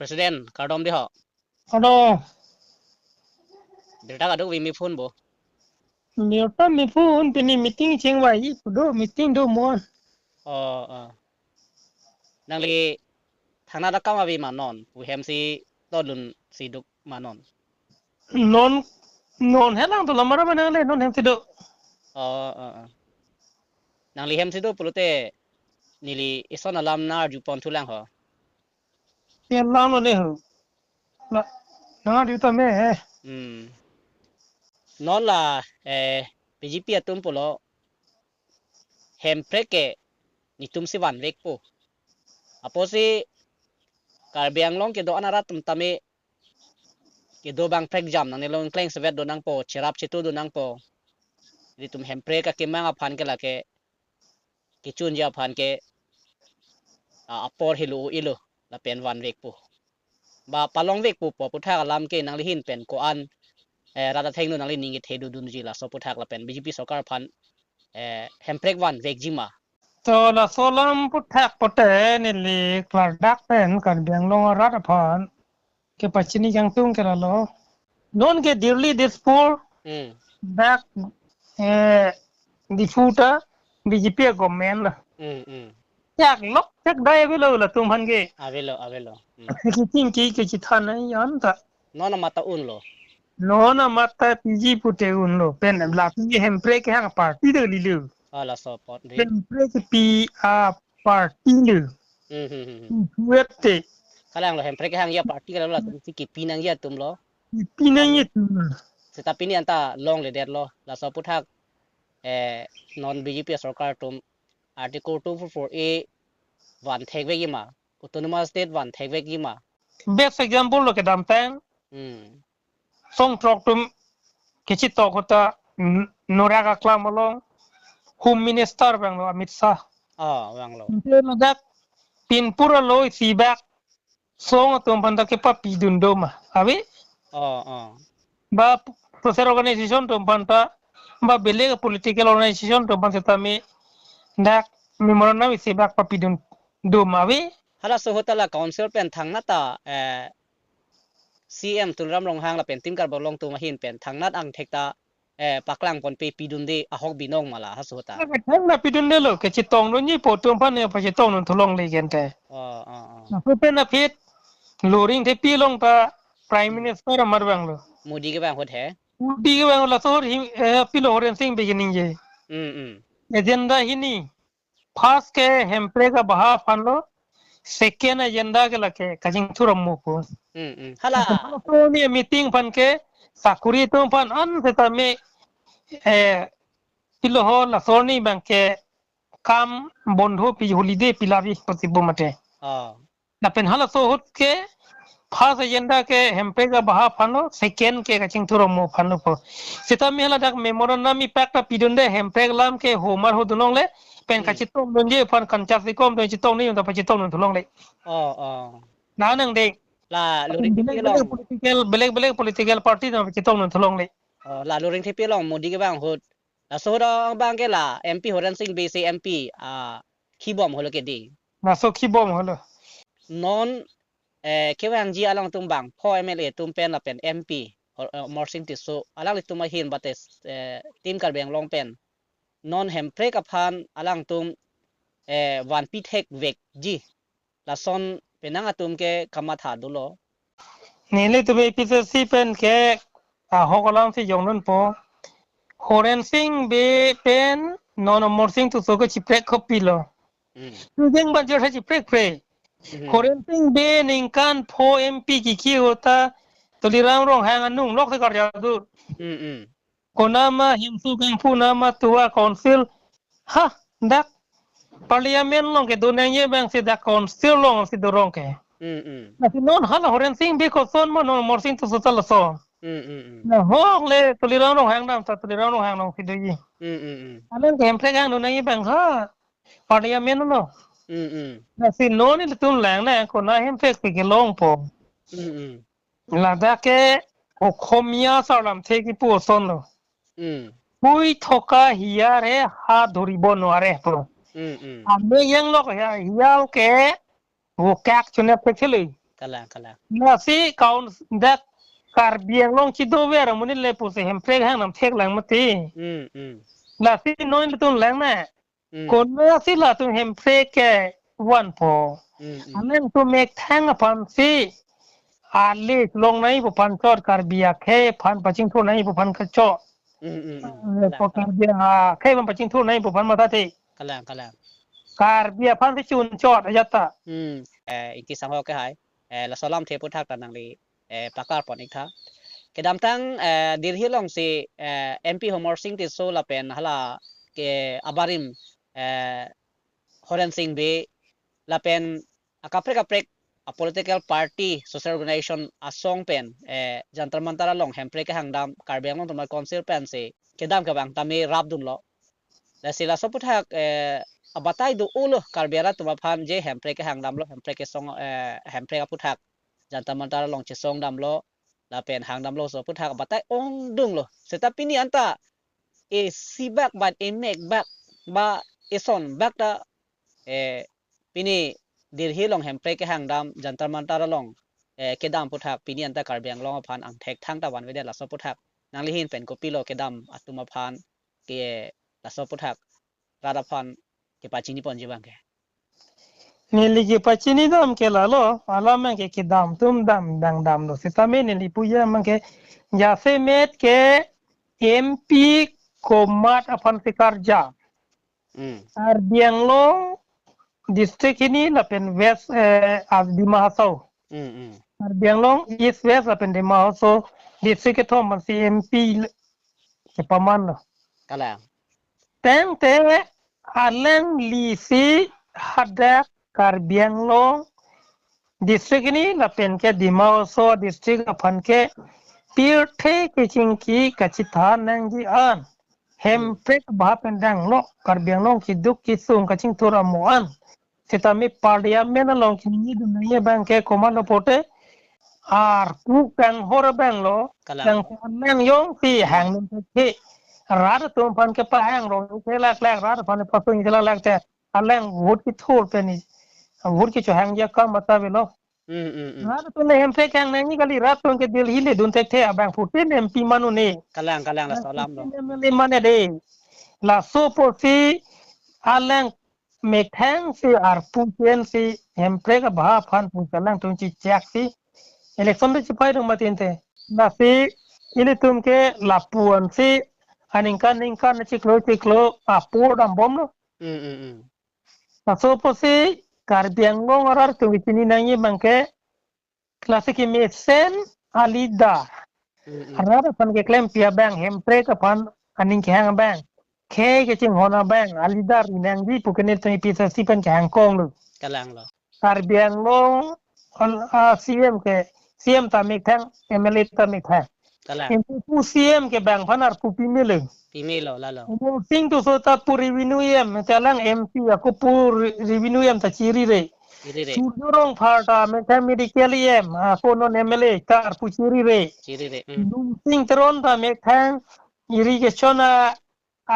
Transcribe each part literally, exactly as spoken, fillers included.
President, kardom dei ho. Ano, birta kadokave mephun bo? Birta mephun, pini meeting chingvai pu do, meeting do mon. Oh, oh. Nangli thangnat akam ave ma non, pu hem si todun si duk ma non? Non, non helang to lamara ba nangle, non hem si do. Oh, oh, oh. Nangli hem si do pulote neli ison alam nang-arju pon thulang ho. Helang lo ne ho. La, nang-arju tame he. Hmm. Non la, eh, B J P atum pulo Hemprek ke netum si vanvekpo. Apotsi Karbi Anglong kedo-an arat atum tame kedo abang prekjam nangne, long kleng sevet do nangpo, cherap chetu do nangpo. Netum Hemprek akemang aphan ke lake, kechunji aphan ke, a, apor helo ilo, lapen vanvekpo. Ba palongvekpo pu aputhak alam ke nangli ahin pen ko-an, eh, rat athengno nangli ning kethe dodunji, laso aputhak lapen B J P sorkar aphan, eh, Hemprek vanvekji ma? To laso alam aputhak pote neli klardak pen Karbi Anglong arat aphan kepachini kangtung ke lalo. Non ke Delhi, Dispur, Hmm. dak, eh, Diphu ta B J P government la. Hmm, hmm. Yak lok yak dai avelo latum aphan ke. Avelo, avelo. Hmm. Kiting ki kechethan ai an ta. Non amat ta unlo. Non amat ta P G pute unlo. Pen la P G Hemprek kehang party do lilo. Ah, laso apot dei. Hemprek kepi a party lo. Hmm, hmm, hmm, hmm. Huet te. Kalang lo Hemprek kehangji aparty kalang lo, latum si kepi nangji atum lo. Kepi nangji atum lo. Seta pini anta longledetlo. Laso aputhak, eh, non B J P sorkar atum Article two four four A vanthekvekji ma, Autonomous State vanthekvekji ma? Best example lo kedamtang. Hmm. Songtrok atum kechetong ahut ta, n-, Norak Aklam along Home Minister vanglo, Amit Shah. Ah, vanglo. Ante ladak pinpur alo isi bak song atum aphan ta kepapidun do ma, ave? Oh, oh. Ba social organization atum aphan ta, ba belek political organization atum aphan setame dak memorandum isi bak papidun do ma, ave? Halaso ahut ta la council pen thangnat ta, eh, C M Tuliram Ronghang lapen Team Karbi Anglong atum ahin pen thangnat angthek ta, eh, paklang ponpe, pidunde ahok binong ma la halaso ahut ta? Thangnat pidundelo, kechetongdunji pu atum aphan ne pachetongdun thu longle gente. Oh, oh, oh. Laso pen aphi Loringthepi along ta Prime Hmm. Minister amat vanglo. Modi kevang ahut he? Modi kevang laso ahut hi, eh, pilo Horensing Bey keningje. Hmm, hmm. Agenda hini. First ke Hemprek abaha aphan lo, second agenda ke lake kachingthur amo ko. Hmm, hmm. Hala. Laso arni meeting aphan ke sakori atum aphan an setame, eh, pilo ho laso arni abang ke kam bondho pi, holiday pi labi poti bo mate. Ah. Lapen halaso ahut ke first agenda ke Hemprek abaha aphan lo, second ke kachingthur amo aphan lo po. Setame hala dak memorandum ipak ta pidunde Hemprek alam ke homar ho dun longle, pen Hmm. kachetongdunji aphan kanchas dikom pen chetongdun ta pachetongdun thu longle. Oh, oh. Na nang dei. La Loringthepi Belek belek along. Political, belek belek political party ta pachetongdun thu longle. Oh, la Loringthepi along Modi kevang ahut. Laso ahut abang ke la M P Horensing Bey si M P, ah, khibom holo ke dei. Laso khibom holo. Non, eh, kevangji alangtum bangpho M L A atum pen lapen M P Hor-, eh, Amarsing Tisso alanglitum ahin bate, eh, Team Karbi Anglong pen non Hemprek aphan alangtum, eh, vanpi thekvekji. Lason penang atum ke kamatha dolo. Nelitum A P H L C pen ke ahok alam si jongdunpo. Horensing Bey pen non Amarsing Tisso ke chiprek kopilo. Hmm. Sujeng banjir ha chiprekpre. Hmm. Horensing Bey ningkan pho M P kiki ahut ta Tuliram Ronghang anung lok se karja dur. Hmm, hmm. Konat ma Hemso Kangphu, konat ma Towa Council. Ha, dak Parliament along kedo nangji abang si dak Council along si dorong ke. Hmm, hmm. Lasi non hala Horensing Bey koson ma non Amarsing Tisso ta laso. Hmm, hmm, hmm. Lahok le Tuliram Ronghang dam ta Tuliram Ronghang along si doji. Hmm, hmm, hmm. Alang ke Hemprek hang do nangji abang ha Parliament lo. Hmm, hmm. Lasi non ilitum lang na konat Hemprek pi kelongpo. Hmm, hmm. Ladak ke Okhomia asar lamthe kipu ason lo. Hmm. Hui thoka hiyar he, hath dhuribo nware pu. Hmm, hmm. Ame yang lok he, hiyar ke vokak chunep ke thili. Kalang, kalang. Lasi kaun dak Karbi Anglong chidover amonit le pusi Hemprek hang nam thek lang mati. Hmm, hmm. Lasi non ilitum lang na. Hmm. Konatsi latum Hemprek ke vanpo. Hmm, hmm. Alangtum methang aphansi ale longnangji pu aphan chot, Karbi akhei aphan pachingthur nangji pu aphan kachot. Hmm, hmm, hmm. Eh, kalang, ko kalang. Karbi akhei aphan pachingthur nangji pu aphan mathathe. Kalang, kalang. Karbi aphansi chun chot ajat ta. Hmm. Eh, Ingti Sangho ke hai. Eh, laso alamthe aphuthak ta nangli, eh, pakar pon ik tha. Kedamtang, eh, Delhi alongsi, eh, M P Amarsing Tisso lapen hala ke abarim, eh, Horen Sing Bey lapen akaprek kaprek a political party, social organization asong pen, eh, Jantar Mantar along Hemprek kehangdam Karbi Anglong Autonomous Council pensi kedam kevang tame rapdunlo. Lasi laso aphuthak, eh, abatai do-olo Karbi arat atum aphan je Hemprek kehangdamlo, Hemprek kesong, eh, Hemprek aphuthak Jantar Mantar along chesongdamlo, lapen hangdamlo, laso aphuthak abatai ongdunglo. Seta pini anta isi bak ba imek bak ba ison bak ta, eh, pini Delhi along Hemprek kehangdam Jantar Mantar along, eh, kedam aphuthak pini anta Karbi Anglong aphan angthek thangta vanvedet, laso aphuthak nangli ahin pen kopilo kedam atum aphan ke laso aphuthak rat aphan kepachini ponji abang ke? Neli kepachinidam ke lalo, alam abang ke kedam atum dam dang damlo. Sitame neli puji abang ke jasemet ke M P komat aphansi karja. Hmm. Karbi Anglong district hini lapen West, eh, as Dima Hasao. Hmm, hmm. Karbi Anglong East, West lapen Dima Hasao district kethom aphansi M P le-, kepamanlo. Kalang. Tangte alanglisi hadak Karbi Anglong district hini lapen ke Dima Hasao district aphan ke pirthe kechingki kachethan nangji an Hemprek abha pen danglo, Karbi Anglong keduk kesung kachingthur amo an. Sitame Parliament along chiningjedun nangji abang ke komatlo pulote, arpu kanghor abanglo, Kalang. Kanghor nang jongsi hangdun thekthe. Rat atum aphan kepahang rong theklak lak, rat aphan pasung theklak lak te, alang vote kethur pen ni, vote kechohangji akam bata avelo. Hmm, hmm, hmm. Rat atum le Hemprek kehang nangji kali, rat atum ke Delhi ledun thekthe, abangphutin M P man un-e. Kalang, kalang, laso alamlo. Abangphutin M L A man-e de. Laso apotsi alang methangsi arpu chensi Hemprek abha aphan pu alangtum chichaksi election ta chipaidun mati ante. Lasi ilitum ke lapu-ansi aningkan ningkan chiklo chiklo apor dambomlo. Hmm, hmm, hmm. Laso apotsi Karbi Anglong arat atum kechini nangji abang ke klasi kemesen a-leader. Mm-mm. Rat aphan keklempi abang, Hemprek aphan aning kehang abang, khei kachinghon abang, a-leader ri nangji pu ke nelitum A P H L C pen kehang konglo. Kalanglo. Karbi Anglong, al-, a, C M ke, C M ta methang, M L A ta methang. Kalang. Ante pu C M ke bang aphan arpu pimelo. Pimelo, lalo. Amarsing Tisso ta pu revenue E M, te alang M P ako pu re-, revenue E M ta chirire. Chirire. Surjya Rongphar ta methang medical E M, ako non M L A ta arpu chirire. Chirire, hmm. Lungsing Teron ta methang irrigation a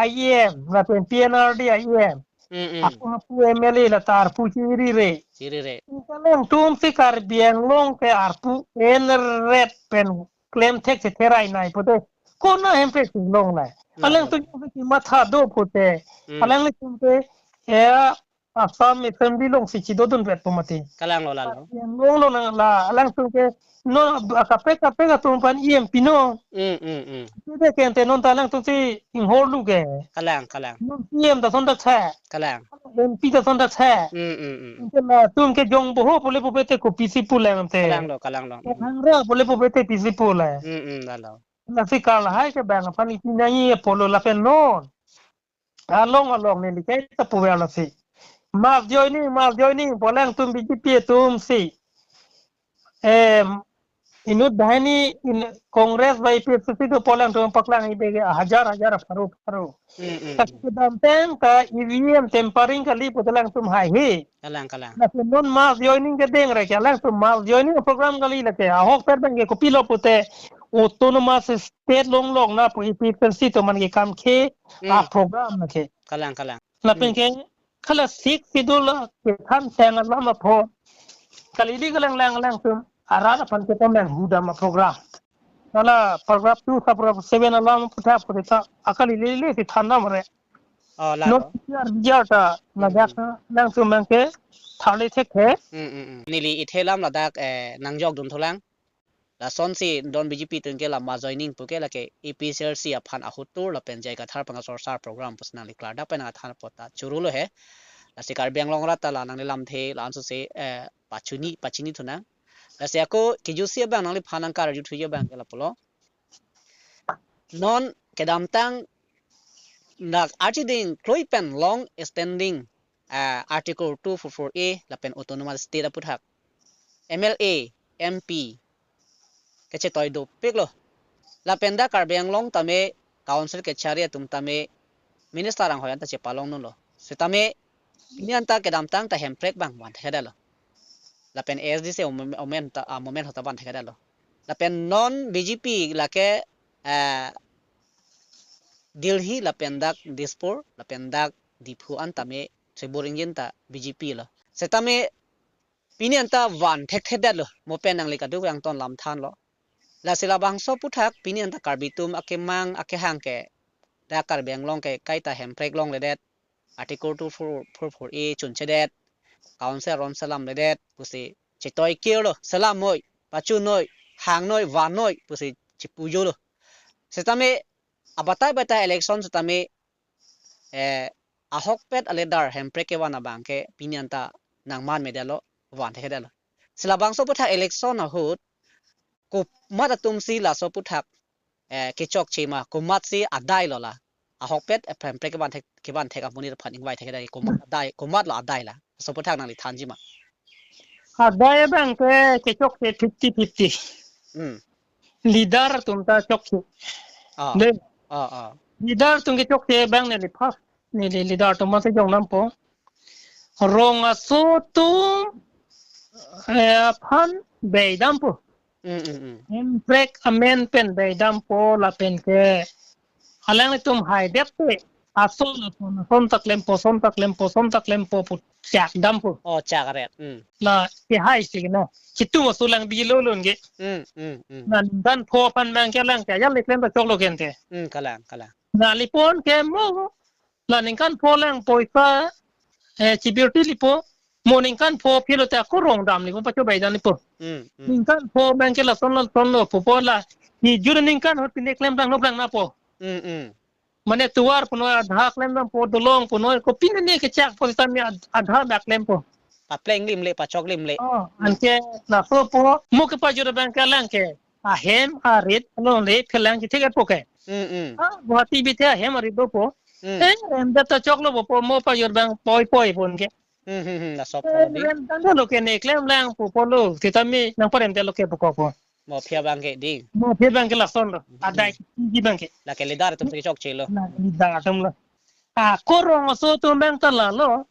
E M, lapen P N R D a E M. Mm, mm. Ako pu M L A la ta arpu chirire. Chirire. Kalangtum si Karbi Anglong ke arpu en ret pen klemthek si therai nai pute. Kona Hemprek si longle. Lalo. Alangtum si matha do pute. Mm. Alanglitum ke, eh, Assam Assembly alongsi chidodunvekpo mati. Kalanglo, lalo. Karbi Anglong along la, alangtum ke, non, akaprek kaprek atum aphan E M pinon. Mm, mm, mm. Pute ke ante non ta alangtum si inghorlu ke. Kalang, kalang. Non C M ta asonthak tha. Kalang. M P ta asonthak tha. Mm, mm, mm. Ante latum ke jongboho pule pupe te kopisi pulang ante. Kalanglo, kalanglo. Mm. Hangra pule pupe te pisi pulang. Mm, mm, lalo. Lasi kalahai ke bang aphan iti nangji apotlo lapen non along along neli ke ta puver lasi. Mass joining, mass joining pu alangtum B J P atum si. Em, inut banghini in Congress ba A P H L C do pu alangtum paklang ibe ke hajar hajar pharo pharo. Mm, mm. Tapi kedamtang ta E V M tampering kali pu alangtum haihe. Kalang, kalang. Lasi non mass joining kedeng re ke alangtum mass joining program kali lake. Ahokpet abang ke kopilo pute autonomous state longlong na pu A P H L C atum aphan ke kam ke, hmm, a program lake. Kalang, kalang. Lapen, hmm, ke kala Sixth Schedule kethan sang alam apot. Kalili kalang lang lang tum arat aphan ke pameng hudam a program. Hala paragraph two sa paragraph seven alam aphuthak putita akalili li si thandam re. Oh, la No lo. P C R V C R ta ladak Hmm. Lang tum abang ke tharli thek he. Hmm, hmm, hmm. Neli ithe alam ladak, eh, nangjok dun thulang. Lasonsi non B J P atum ke lama joining pu ke lake A P H L C aphan ahut tur lapen J I Kathar aphan kachorsar program pusi nangli klardak pen nangthan apot ta choro lo he. Lasi Karbi Anglong arat ta la nangli lamthe la-an sose, eh, pachini, pachini thunang. Lasi ako kejutsi abang nangliphan nangkarjuthuji abang ke lapulo. Non kedamtang dak archiding klui pen long standing, ah, Article two four four A lapen Autonomous State aphuthak M L A, M P kachetoi dopik lo. Lapen dak Karbi Anglong tame council kechari atum tame minister anghoi anta chepalong dunlo. Setame pini anta kedamtang ta Hemprek abang van thekthedetlo. Lapen A S D C amen, amen ta, amen ahut ta van thekthedetlo. Lapen non B J P lake, eh, Delhi lapen dak Dispur lapen dak Diphu an tame chebor ingjin ta B J P lo. Setame pini anta van thekthedetlo, mo pen nangli kaduk yang ton lam thanlo. Lasi labangso aphuthak pini anta Karbi atum akemang akehang ke dak Karbi Anglong ke kaita Hemprek longledet, Article two four four A chunchedet, council aron selamledet pusi chetoi kirlo, selam noi, pachun noi, hang noi, van noi pusi chepujo lo. Setame abatai batai election setame, eh, ahokpet a leader Hemprek kevan abang ke pini anta nangmanmedetlo, van thekthedetlo. Si labangso aphuthak election ahut komat atumsi laso aphuthak, eh, kechokche ma, komatsi adai lo la. Ahokpet, eh, Hemprek kevan thek, kevan thek amonit aphan ingvai thekthedetji, komat adai, komat lo adai la. Laso aphuthak nangli thanji ma. Adai abang ke kechokche fifty fifty. Hmm. Leader atum ta chokche. Ah. De. Ah, ah. Leader atum kechokche abang neli first, neli leader atum mate jong nampo. Rong aso atum, eh, aphan beidampo. Mm, mm, mm. Hemprek amen pen beidampo lapen ke alanglitum haidet te ason ason ason ta klempo, son ta klempo, son ta klempo pu chakdampo. Oh, chak aret. Mm. La kehai si kena. Chitu aso lang bilo lun ke. Mm, mm, mm. Na ningkan pho aphan abang ke lang ke ajal le klem ta choklo kente. Mm, kalang, kalang. Na lipon ke mo la ningkan pho lang poisa, eh, chibirti lipo. Mo ningkan pho philo te ako rong dam lipo, pacho beidam lipo. Mm, mm. Ningkan pho abang ke lason lasonlo pupo la. Hi jur ningkan ahut pine klem dang no bang napo. Mm, mm. Mane tovar punoi adha klemdampo, dolong punoi, kopine ne kechakpo setame ad-, adha dak klempo. Papleng limle, pachok limle. Oh, anke laso po, mo kepajut abang ke alang ke ahem arit alongle phelang chethekpo ke. Mm, mm. Ah, Guwahati bithe ahem arit dopo. Mm. Eh, remdet ta choklo po, mo pajut abang poi poi pon ke. Hmm, hmm, hmm, laso Eh, apot lo di. Remdet lo ke ne klemlang pupo lo, setame nangparemdet lo ke puko po. Mo aphi abang ke di. Mo aphi abang ke lason lo. Hmm. Adai di abang ke. Lake leader atum si chokche lo. La leader atum lo. Ako rong aso atum abang ta lalo.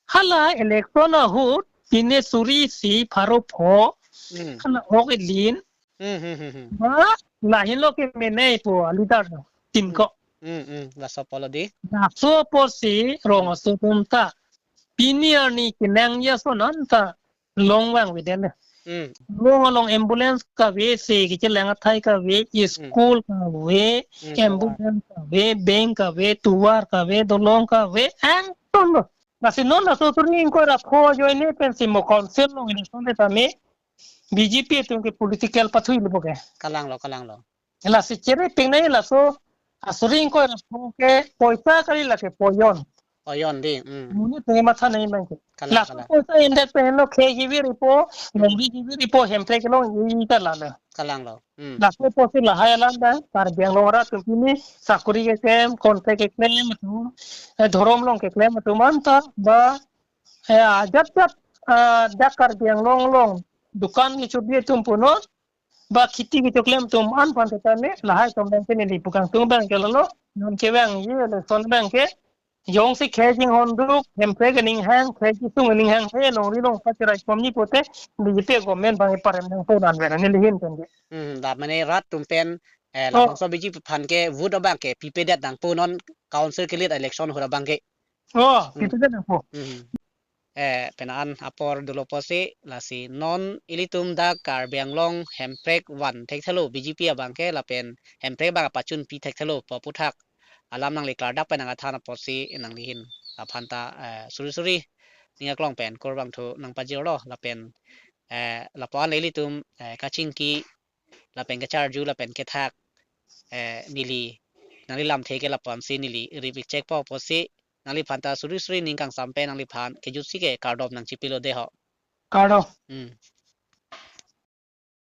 Hala election ahut pine suri isi pharo pho. Hmm. Hala ok ilin. Hmm, hmm, hmm, hmm. Ba, lahin lo ke menei po leader atum ko. Hmm, hmm, laso apot lo di. Laso apotsi rong aso atum ta pini arni kenangji ason anta longvang avedet. Hmm. Rong along ambulance kave, se kechelang athai kave, hmm, school kave, hmm, ambulance kave, bank kave, tovar kave, dolong kave, angton lo. Lasi non laso suri ingkoi ra pho ajoine pensi mo council along election setame B J P atum ke political pathui lipo ke. Kalang lo, kalang lo. Lasi chere ping nai laso asuri ingkoi ra pho ke poisa kali lake poyon. Poyon di, hmm. Monit atum matha nai abang ke. Kalang, laso kalang. Poisa indet pen lo khei kevir ipo, hmm, longri kevir ipo, Hemprek kelong ita lalo. Kalang lo. Hmm. Laso apotsi lahai alam abang, Karbi Anglong arat atum pini, sakuri keklem, contract keklem atum, eh, dhorom along keklem atum anta, ba, eh, ajat jat, ah, dak Karbi Anglong along, dukan kechobi atum punon, ba kheti kechoklem atum an aphan setame, lahai atum abang ke neli pu kangtung abang ke lalo, non kevangji election abang ke, jongsi khei chinghon duk, Hemprek aning hang, khei chisung aning hang, he longri longpat cherai pomji pote, B J P government abang ke parem nangpo dan ven, neli ahin pen ke. Hmm, dak mane rat atum pen, eh, oh, labangso B J P aphan ke vote abang ke pipedet nangpo non council ke lead election ahut abang ke. Oh, hmm, pipedet nangpo. Hmm. eh, penang an apor dolo pusi, lasi non ilitum dak Karbi Anglong Hemprek van thekthelo B J P abang ke lapen Hemprek abang apachun pi thekthelo pu aputhak alam nangli klardak pen nangkethan apotsi nangli hin aphan ta, eh, suri suri ning aklong pen kurvangthu nangpajirlo lapen, eh, lapu-an le ilitum, eh, kachingki lapen kacharju lapen kethak, eh, neli nangli lamthe ke lapu-ansi neli rip-ik chekpo pusi nangliphan ta suri suri ning kangsam pen nangliphan kejutsi ke kardom nangchipilo de ho. Kardom. Hmm.